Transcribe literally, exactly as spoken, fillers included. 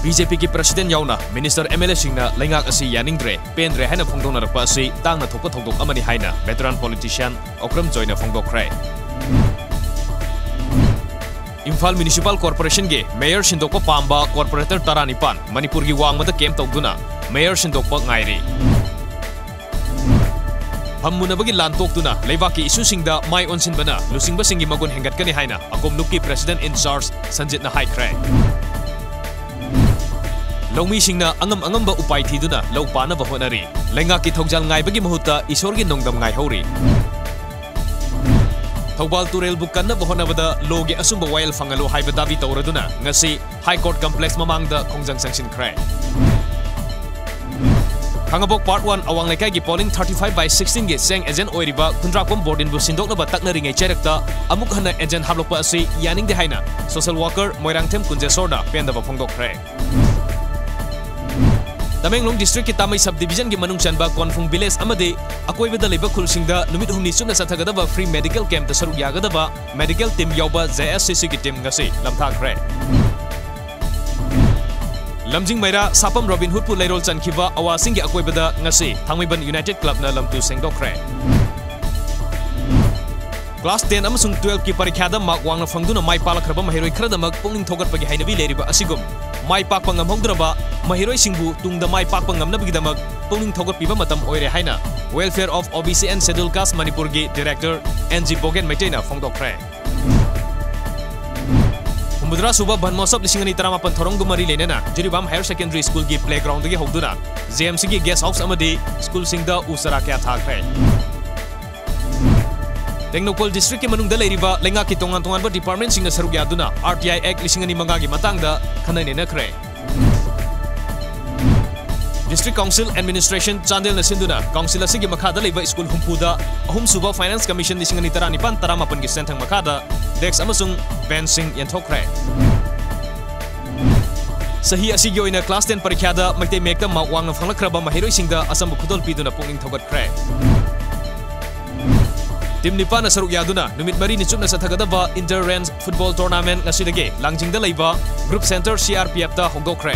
B J ꯄꯤꯒꯤ president ꯌꯥꯎꯅ minister, M L Aꯁꯤꯡꯅ ꯂꯩꯉꯥꯛ ꯑꯁꯤ ꯌꯥꯅꯤꯡꯗ꯭ꯔꯦ, ꯄꯦꯟꯗ꯭ꯔꯦ ꯍꯥꯏꯅ ꯐꯣꯡꯗꯣꯛꯅꯔꯛꯄ ꯑꯁꯤ ꯇꯥꯡꯅ ꯊꯣꯛꯄ ꯊꯧꯗꯣꯛ ꯑꯃꯅꯤ ꯍꯥꯏꯅ veteran politician Okram ꯖꯣꯏꯅ ꯐꯣꯡꯗꯣꯛꯈ꯭ꯔꯦ꯫ Imphal Municipal Corporationꯒꯤ mayor ꯁꯤꯟꯗꯣꯛꯄ ꯄꯥꯝꯕ corporator ꯇꯔꯥꯅꯤꯄꯥꯟ ꯃꯅꯤꯄꯨꯔꯒꯤ ꯋꯥꯡꯃꯗ camp ꯇꯧꯗꯨꯅ mayor ꯁꯤꯟꯗꯣꯛꯄ ꯉꯥꯏꯔꯤ꯫ ꯐꯝ ꯃꯨꯟꯅꯕꯒꯤ ꯂꯥꯟ ꯇꯣꯛꯇꯨꯅ ꯂꯩꯕꯥꯛꯀꯤ issueꯁꯤꯡꯗ ꯃꯥꯏ ꯑꯣꯟꯁꯤꯟꯕꯅ ꯂꯨꯆꯤꯡꯕꯁꯤꯡꯒꯤ ꯃꯒꯨꯟ ꯍꯦꯟꯒꯠꯀꯅꯤ ꯍꯥꯏꯅ ꯑꯀꯣꯝꯂꯨꯞꯀꯤ president in charge ꯁꯟꯖꯤꯠꯅ ꯍꯥꯏꯈ꯭ꯔꯦ꯫ ꯂꯧꯃꯤꯁꯤꯡꯅ ꯑꯉꯝ ꯑꯉꯝꯕ ꯎꯄꯥꯏ ꯊꯤꯗꯨꯅ ꯂꯧ ꯄꯥꯟꯅꯕ ꯍꯣꯠꯅꯔꯤ꯫ ꯂꯩꯉꯥꯛꯀꯤ ꯊꯧꯖꯥꯜ ꯉꯥꯏꯕꯒꯤ ꯃꯍꯨꯠꯇ ꯏꯁꯣꯔꯒꯤ ꯅꯣꯡꯗꯝ ꯉꯥꯏꯍꯧꯔꯤ꯫ ꯊꯧꯕꯥꯜ ꯇꯨꯔꯦꯜꯕꯨ ꯀꯟꯅꯕ ꯍꯣꯠꯅꯕꯗ lawꯒꯤ ꯑꯆꯨꯝꯕ ꯋꯥꯌꯦꯜ ꯐꯪꯍꯜꯂꯨ ꯍꯥꯏꯕ ꯗꯥꯕꯤ ꯇꯧꯔꯗꯨꯅ ꯉꯁꯤ High Court complex ꯃꯃꯥꯡꯗ ꯈꯣꯡꯖꯪ ꯆꯪꯁꯤꯟꯈ꯭ꯔꯦ꯫ ꯈꯥꯉꯕꯣꯛ Part One ꯑꯋꯥꯡ ꯂꯩꯀꯥꯏꯒꯤ polling thirty five by sixteenꯒꯤ ꯆꯦꯡ agent ꯑꯣꯏꯔꯤꯕ ꯈꯨꯟꯗ꯭ꯔꯥꯛꯄꯝ ꯕꯣꯔꯗꯤꯟꯕꯨ ꯁꯤꯟꯗꯣꯛꯅꯕ ꯇꯛꯅꯔꯤꯉꯩ ꯆꯩꯔꯛꯇ ꯑꯃꯨꯛ ꯍꯟꯅ agent ꯍꯥꯞꯂꯛꯄ ꯑꯁꯤ ꯌꯥꯅꯤꯡꯗꯦ ꯍꯥꯏꯅ social worker ꯃꯣꯏꯔꯥꯡꯊꯦꯝ ꯀꯨꯟꯖꯦꯁꯣꯔꯅ ꯄꯦꯟꯗꯕ ꯐꯣꯡꯗꯣꯛꯈ꯭ꯔꯦ꯫ ꯇꯃꯦꯡꯂꯣꯡ districtꯀꯤ ꯇꯥꯃꯩ sub divisionꯒꯤ ꯃꯅꯨꯡ ꯆꯟꯕ ꯀꯣꯟꯐꯨꯡ village ꯑꯃꯗꯤ ꯑꯀꯣꯏꯕꯗ ꯂꯩꯕ ꯈꯨꯜꯁꯤꯡꯗ ꯅꯨꯃꯤꯠ ꯍꯨꯝꯅꯤ ꯆꯨꯞꯅ ꯆꯠꯊꯒꯗꯕ free medical campꯇ ꯁꯔꯨꯛ ꯌꯥꯒꯗꯕ medical team ꯌꯥꯎꯕ J S C Cꯒꯤ team ꯉꯁꯤ ꯂꯝꯊꯥꯈ꯭ꯔꯦ꯫ ꯂꯝꯖꯤꯡ ꯃꯩꯔꯥ ꯁꯥꯄꯝ ꯔꯣꯕꯤꯟ ꯍꯨꯗꯄꯨ ꯂꯩꯔꯣꯜ ꯆꯟꯈꯤꯕ ꯑꯋꯥꯁꯤꯡꯒꯤ ꯑꯀꯣꯏꯕꯗ ꯉꯁꯤ ꯊꯥꯡꯃꯩꯕꯟ United Clubꯅ ꯂꯝꯇꯨ ꯁꯦꯡꯗꯣꯛꯈ꯭ꯔꯦ꯫ Class ten ꯑꯃꯁꯨꯡ twelveꯀꯤ ꯄꯔꯤꯈ꯭ꯌꯥꯗ mark ꯋꯥꯡꯅ ꯐꯪꯗꯨꯅ ꯃꯥꯏ ꯄꯥꯛꯂꯛꯈ꯭ꯔꯕ ꯃꯍꯩꯔꯣꯏ ꯈꯔꯗꯃꯛ ꯄꯨꯛꯅꯤꯡ ꯊꯧꯒꯠꯄꯒꯤ ꯍꯩꯅꯕꯤ ꯂꯩꯔꯤꯕ ꯑꯁꯤꯒꯨꯝ ꯃꯥꯏ ꯄꯥꯛꯄ ꯉꯝꯍꯧꯗ꯭ꯔꯕ ꯃꯍꯩꯔꯣꯏꯁꯤꯡꯕꯨ ꯇꯨꯡꯗ ꯃꯥꯏ ꯄꯥꯛꯄ ꯉꯝꯅꯕꯒꯤꯗꯃꯛ ꯄꯨꯛꯅꯤꯡ ꯊꯧꯒꯠꯄꯤꯕ ꯃꯇꯝ ꯑꯣꯏꯔꯦ ꯍꯥꯏꯅ Welfare of O B C and Scheduled Caste ꯃꯅꯤꯄꯨꯔꯒꯤ director N G ꯕꯣꯒꯦꯟ ꯃꯩꯇꯩꯅ ꯐꯣꯡꯗꯣꯛꯈ꯭ꯔꯦ꯫ ꯍꯨꯝꯐꯨꯇꯔꯥ ꯁꯨꯕ ꯕꯟ ꯃꯣꯠꯁꯞ ꯂꯤꯁꯤꯡ ꯑꯅꯤ ꯇꯔꯥꯃꯥꯄꯟ ꯊꯧꯔꯝꯒ ꯃꯔꯤ ꯂꯩꯅꯅ Jiribam Higher Secondary Schoolꯒꯤ playgroundꯗꯒꯤ ꯍꯧꯗꯨꯅ J M Cꯒꯤ guest house ꯑꯃꯗꯤ schoolꯁꯤꯡꯗ ꯎ ꯆꯥꯔꯥ ꯀꯌꯥ ꯊꯥꯈ꯭ꯔꯦ꯫ ꯇꯦꯡꯅꯧꯄꯜ districtꯀꯤ ꯃꯅꯨꯡꯗ ꯂꯩꯔꯤꯕ ꯂꯩꯉꯥꯛꯀꯤ ꯇꯣꯉꯥꯟ ꯇꯣꯉꯥꯟꯕ departmentꯁꯤꯡꯅ ꯁꯔꯨꯛ ꯌꯥꯗꯨꯅ R T I Act ꯂꯤꯁꯤꯡ ꯑꯅꯤ ꯃꯉꯥꯒꯤ ꯃꯇꯥꯡꯗ ꯈꯟꯅ ꯅꯩꯅꯈ꯭ꯔꯦ꯫ District Council Administration ꯆꯥꯟꯗꯦꯜꯅ ꯁꯤꯟꯗꯨꯅ council ꯑꯁꯤꯒꯤ ꯃꯈꯥꯗ ꯂꯩꯕ school ꯍꯨꯝꯐꯨꯗ ꯑꯍꯨꯝꯁꯨꯕ Finance Commission ꯂꯤꯁꯤꯡ ꯑꯅꯤ ꯇꯔꯥꯅꯤꯄꯥꯟ ꯇꯔꯥꯃꯥꯄꯟꯒꯤ ꯁꯦꯟꯊꯪ ꯃꯈꯥꯗ desk ꯑꯃꯁꯨꯡ benchꯁꯤꯡ ꯌꯦꯟꯊꯣꯛꯈ꯭ꯔꯦ꯫ ꯆꯍꯤ ꯑꯁꯤꯒꯤ ꯑꯣꯏꯅ class ten ꯄꯔꯤꯈ꯭ꯌꯥꯗ ꯃꯩꯇꯩ ꯃꯌꯦꯛꯇ mark ꯋꯥꯡꯅ ꯐꯪꯂꯛꯈ꯭ꯔꯕ ꯃꯍꯩꯔꯣꯏꯁꯤꯡꯗ ꯑꯆꯝꯕ ꯈꯨꯗꯣꯜ ꯄꯤꯗꯨꯅ ꯄꯨꯛꯅꯤꯡ ꯊꯧꯒꯠꯈ꯭ꯔꯦ꯫ ꯇꯤꯝ ꯅꯤꯄꯥꯟꯅ ꯁꯔꯨꯛ ꯌꯥꯗꯨꯅ ꯅꯨꯃꯤꯠ ꯃꯔꯤꯅꯤ ꯆꯨꯞꯅ ꯆꯠꯊꯒꯗꯕ Inter Range Football Tournament ꯉꯁꯤꯗꯒꯤ ꯂꯥꯡꯖꯤꯡꯗ ꯂꯩꯕ Group Center C R P F ꯇ ꯍꯧꯗꯣꯛꯈ꯭ꯔꯦ꯫